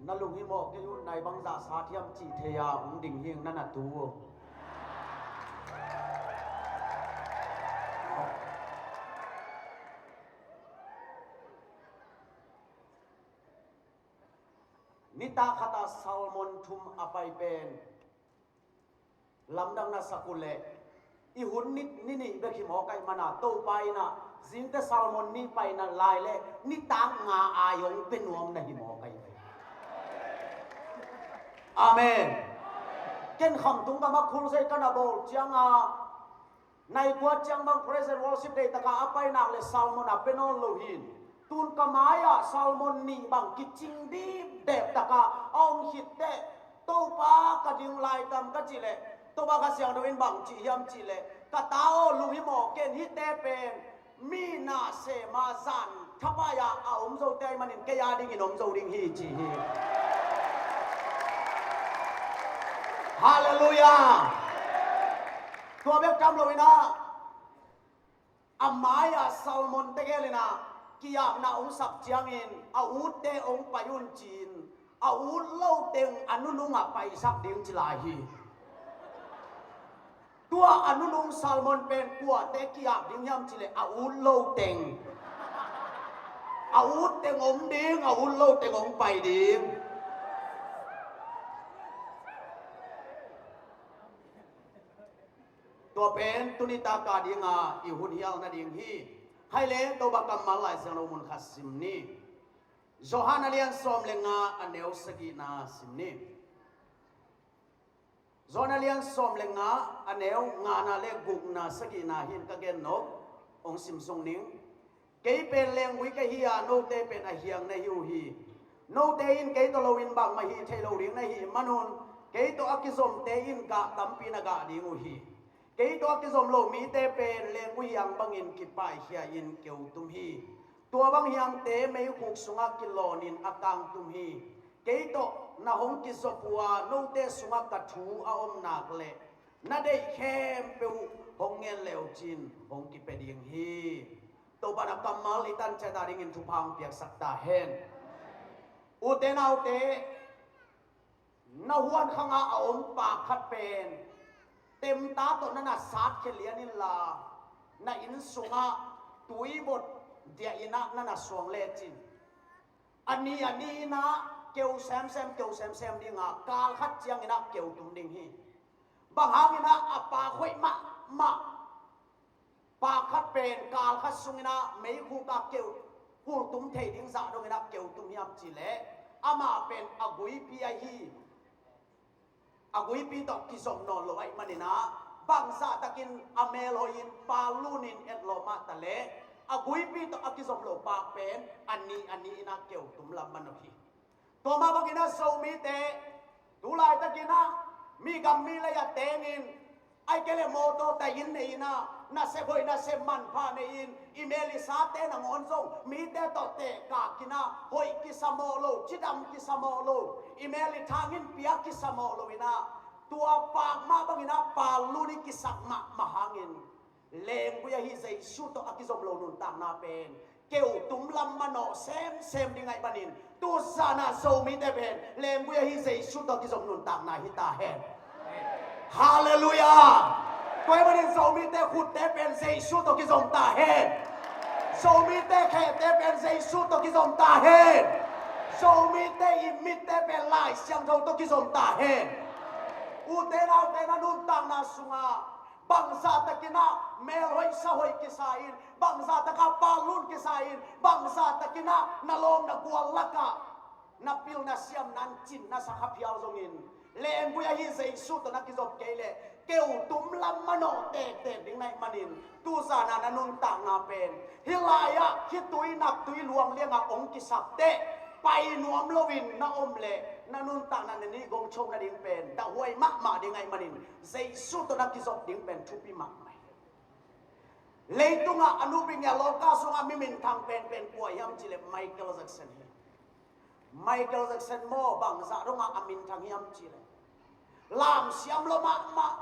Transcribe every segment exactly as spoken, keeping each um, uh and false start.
Na lunghimawh kei un, nai bangzah sat hiam cih thei-a hong ding hing na na tu. Nitak khat a sermon thum a pai pen lamdang na sak uh leh, i hun ni, ni nih bek hi mawk ahih manin, Topa in ah zingte sermon nih paina lai leh nitak nga a hong pia nuam na hi mawk ahih. Amen. Ken Khamtung gam ah crusade ka na bawl ciangin, nai kua ciang bang praise and worship day tak a a pai nak leh sermon a pia nawn lo hi. Tun ka mai-ah sermon nih bang kicing dipdep tak a a om khit teh, Topa, ka ding lai tam ka cih leh, Topa, Kha Siangtho in bang ci hiam cih leh, ka ta aw, lunghimawh kei un, hihte pen mi na sem a zan thapai-a a om zote ahih manin kei a dingin om zo ding hi, ci hi. Halleluiah. Tua bek tham lo-in ah, a mai-a sermon tegel in ah, ki-apna hong sak ciangin, a utte hong pai un ci-in, a ut lo teng a nunung ah paisak ding ci lai hi. Tua a nunung sermon pen kuate ki-ap ding hiam cih leh, a ut lo teng. A ut teng om ding, a ut lo teng hong pai ding. Tua pen tuni tak a ding a i hun hial nading hi. Hih leh Topa kammal Lai Siangtho mun khat sim ni. Johan a lian sawm le nga, a neu sagihna sim ni. Johan a lian sawm le nga, a neu ngana le gukna, sagihna hi-in ka gen nop, hong sim sung ning. Kei pen lenggui ka hi a, note pen a hiang na hi uh hi. Note in kei tawh lo-in bangmah hih theih lo ding na hih manun, kei tawh a kizomte in gah tampi na gah ding uh hi. Kei tawh a kizom lo mite pen lenggui hiang bangin kipaikhia-in keu tum hi. Tua bang hiangte meikhuk sungah kilawnin a kang tum hi. Kei tawh na hong kizop uh a, note sungah ka thu a om nak leh, na deih khempeuh hong ngen le uh cin hong kipia ding hi. Topa in a kammal i tan ciat a dingin thupha hong piaksak ta hen. Ute naute, na huan khangah a om pak khat pen temta tawh na na satkhia lian inla, na inn sungah tuibot diah in ah na na suang lecin, a ni a ni in ah keu semsem, keu semsem ding a, kal khat ciangin ah keu tum ding hi. Bang hangin ah a pak hoih mahmah pak khat pen kal khat sungin ah meikhuk ah keu, kultum thei ding zah dongin ah keu tum hiam cih leh, amah pen a guipi ahi, a guipi tawh kizom nawn lo ahih manin ah, bangzah takin a mel hoih in, pal lun in etlawh mah ta leh, a guipi tawh a kizom lo pak pen a ni a ni in ah keu tum lam manawh hi. Tua mah bangin ah Zomite, tu laitakin ah mi gam mi lei ah tengin, ahih kei leh mawtaw tai-in nei in ah, nasep hoih nasep manpha nei-in, i mel i sate nangawn zong mite tawh tehkak in ah, hoih kisamawh lo, cidam kisamawh lo, i mel i thang in pia kisamawh lo in ah, tua pak mah bangin ah pal lun i kisak mahmah hangin, lenggui ahi Jesu tawh a kizom lo nuntakna pen keu tum lam manawh semsem ding ahih manin, tu zan ah Zomite pen lenggui ahi Jesu tawh a kizom nuntakna hi ta hen. Halleluiah. Tua ahih manin Zomite khutte pen Jesu tawh kizom ta hen. Zomite khete pen Jesu tawh kizom ta hen. Zomite i mitte pen Lai Siangtho tawh kizom ta hen. Ute naute, na nuntakna sungah bangzah takin ah mel hoih sa hoih kisa in, bangzah tak ah pal lun kisa in, bangzah takin ah na lawm na gual lakah na pilna siamna in cin na sa kha phial zongin, lenggui ahi Jesu tawh na kizop kei leh keu tum lam manawh tektek ding na hih manin, tu zan ah na nuntakna pen hih lai-ah khitui naptui luang liangah hong kisap teh, pai nuam loin na om leh, na nuntakna na nih gong cho nading pen dahhuai mahmah ding ahih manin, Jesu tawh na kizop ding pen thupi mahmah hi. Leitungah a nuping ya, lawka sungah mi minthang penpen kua hiam cih leh Michael Jackson hi. Michael Jackson maw, bangzah dongah a minthang hiam cih leh, lamsiam lo mahmah.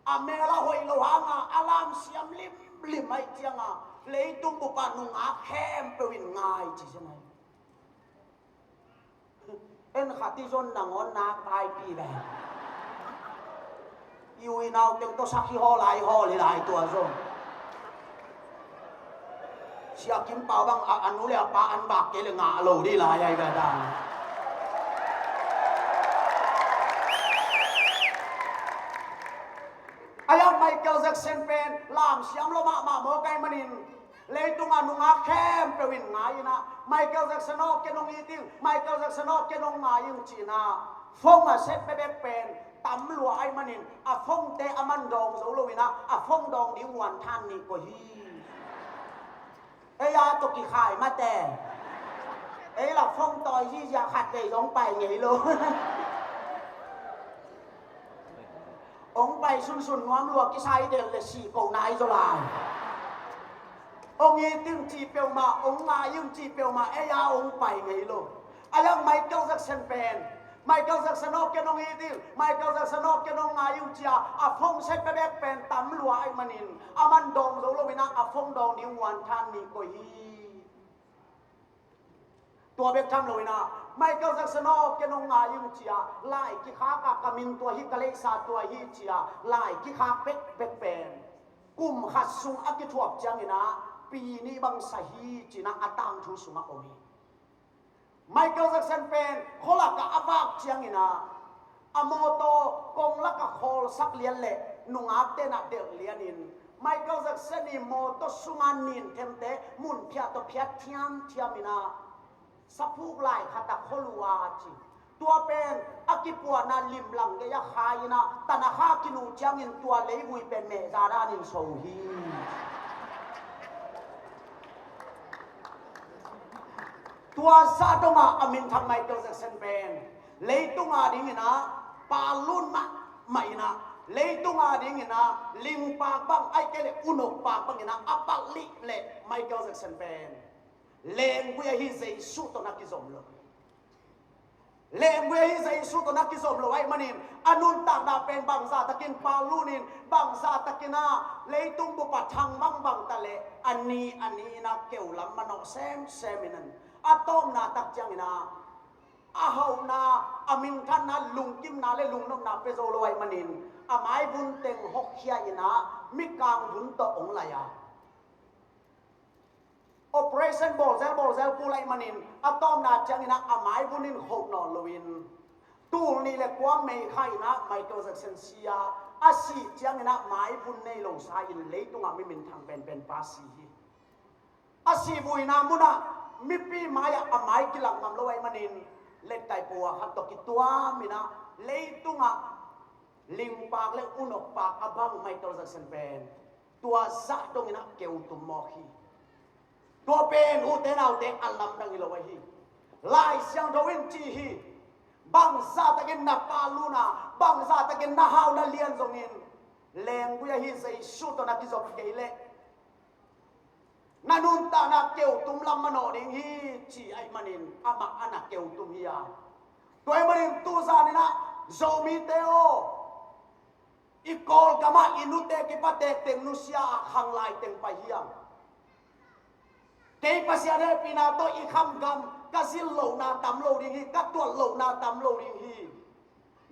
A mel a hoih lo hangah a lamsiam limlim ahih ciangah leitung bup ah nungak khempeuh in ngai ci zen ahi. En khat i zon nangawn nak paipi ve. I u i nau teng tawh sakhi haw lai haw li lai tua zong. Sia Kim Pau bang a, a nu le a pa an bak kei le ngah lo di lai ai ve dan. Ai a Michael Jackson pen lam siam lo mahmah maw kai manin. Leitunga nungak khempeuh in ngai inah, Michael Jackson aw, ken hong it ing, Michael Jackson aw, ken hong ngai ing ci inah, phone a set bebek pen tam lua ai manin, a phone te a man dawng zo lo inah, a phone dawng ding uan than nih koih hi. Ei a tawh kikhai mate. Ei la phone tawi zizia khat vei zong pai ngei lo. Hong pai sunsun nuam lua kisai del le si ko nai zaw lai. Hong it ing ci peuhmah, hong ngai ing ci peuhmah, ei a hong pai ngei lo. A yang Michael Jackson pen, Michael Jackson aw ken hong it ing, Michael Jackson aw ken hong ngai ing cia, a phone set bebek pen tam lua ai manin, a man dawng zo lo inah, a phone dawng ding uan than nih koih hi. Tua bek tham lo inah, Michael Jackson aw ken hong ngai ing cia, lai kikhak a ka min tua hi, ka leisa tua hi cia, lai kikhak bekbek pen kum khat sung a kithuap ciang inah, pi nih bang sa hi ci inah a tangthu sungah om hi. Michael Jackson pen khualak ah a vak ciang inah, a mawtaw kong lak a khawlsak lian le nungak tenah delh lianin, Michael Jackson i mawtaw sunga nin themte mun phiah tawh phiat thiamthiam inah, saphuk lai khat a khualua ci. Tua pen a kipuahna limlang gei a khai inah, tan a kha kinu ciangin tua leivui pen mehza danin so hi. Tua zah dongah a minthang Michael Jackson pen leitunga ding inah, pa lun mahmah inah, leitunga ding inah, lingpak bang, ai kei le unokpak bang inah, a palh lih le Michael Jackson pen lenggui ahi Jesu tawh na kizom lo. Lenggui ahi Jesu tawh na kizom lo ai manin, a nuntakna pen bangzah takin pa lunin, bangzah takin a leitung bup a thang mangbang ta le, a ni a ni inah keu lam manawh semsem in an, a tawpna tak ciang inah, a hauhna, a minthanna, lungkimna le lungnopna pia zo lo ai manin, a maivun teng hawkkhia inah, mikang vun tawh hong lai a. Operation bawlzel bawlzel kul ai manin, a tawpna ciang inah a maivun in khoh nawn loin, tul nih le kua mei kha inah Michael Jackson si a, a sih ciang inah maivun nei lo sa in leitungah mi minthang penpen pa si hi. A sihvuina munah mipi mai-ah a mai kilang ngam lo ai manin, letkai pua khat tawh kituam inah leitungah lingpak le unokpak a bang Michael Jackson pen tua zah dong inah keu tum mawk hi. Tua pen ute naute a lamdang hi lo ahi. Lai Siangtho in ci hi. Bangzah takin na pa luna, bangzah takin na hau na lian zongin, lenggui ahi Jesu tawh na kizom kei leh, na nuntakna keu tum lam manawh ding hi, ci ai manin amah a na keu tum hi a. Tua ai manin tuzan inah Zomite aw, i Kawlgamah i nute kipatek teng nusia a khanglai teng pai hiam? Kei Pasian hehpihna tawh i khamgam ka zil lohna tam lo ding hi, ka tuat lohna tam lo ding hi.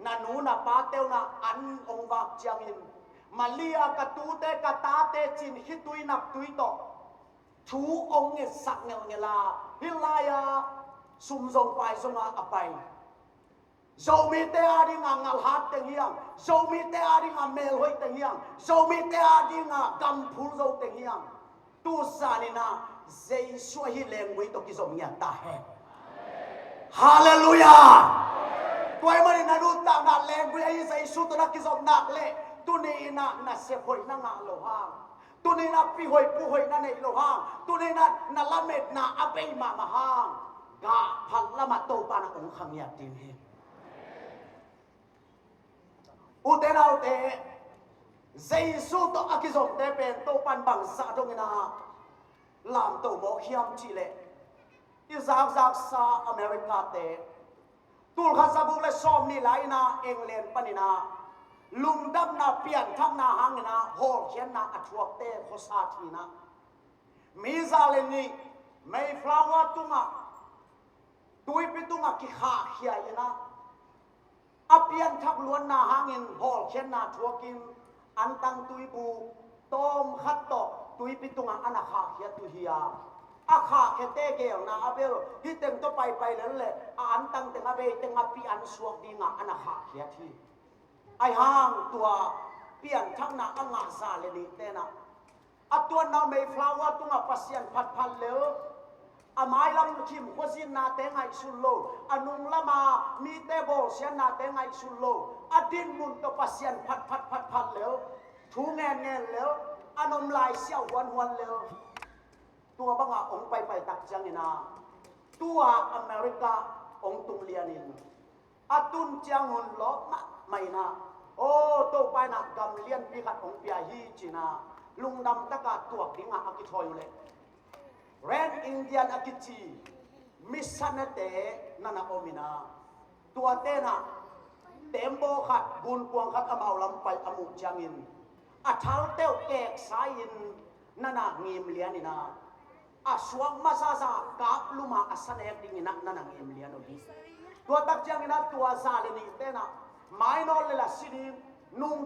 Na nu na pa teuna an hong vak ciangin, Malia ka tute ka tate cin khitui naptui tawh thu hong ngetsak ngelngel a, hih lai-a sum zong pai zonga a pai. Zomite a dinga ngalhat teng hiang, Zomite a dinga melhoih teng hiang, Zomite a dinga gamphul zo teng hiang. Tuzan inah Jesu ahi lenggui tawh kizom ngiat ta hen. Halleluiah. Tua ai manin na nuntakna lenggui ahi Jesu tawh na kizom nak leh, tuni inah na sep hoih na ngah lo hang, tuni inah pi hoih pu hoih na neih lo hang, tuni inah na lametna a bei mahmah hang, gah phat lamah Topa na hong kha ngiat ding hi. Ute naute, Jesu tawh a kizomte pen Topan bangzah dong inah lamto mawk hiam cih leh, i zakzaksa America-te, tul khat za guk le sawm nih lai inah England pan inah lungdamna pianthakna hang inah hawlkhiatna a thuakte khuasa thina, mi za le nih Mayflower tungah tuipi tungah kikhahkhia in ah, a pianthak luatna hangin hawlkhiatna thuakin antang tuibu tawm khat tawh tuipi tungah a na khahkhiat uh hi a, a khahkhiate geelna a bel hih teng tawh paipai lel leh a antang teng a bei teng a pian suak dingah a na khahkhiat hi. Ahi hang tua pianthakna a ngah za le nih tenah a tuanna uh Mayflower tungah Pasian phatphat lel, a mailam khim khuazinnate ngaihsun lo, a nunglama mite bawlsiatnate ngaihsun lo, a dinmun tawh Pasian phatphat phatphat lel, thu ngenngen lel, a nomlai siau huanhuan lel. Tua bangah hong paipai tak ciangin ah, tua America hong tung lianin a tun ciang hun lawp mahmah in ah, aw Topa in ah gam lianpi khat hong pia hi ci-in ah, lungdam takin tuak dingah a kithawi uh leh Red Indian a kici missionary-te na na om in ah, tuate in ah tembaw khat, gunkuang khat amau lam pai a muh ciangin a thalteuh keksa-in na na ngim lian in ah, a suak masa za kap lum a a sa nek dingin ah na na ngim lian uh hi. Tua tak ciangin ah tua za le nihte in ah mainawt le la si ding, nung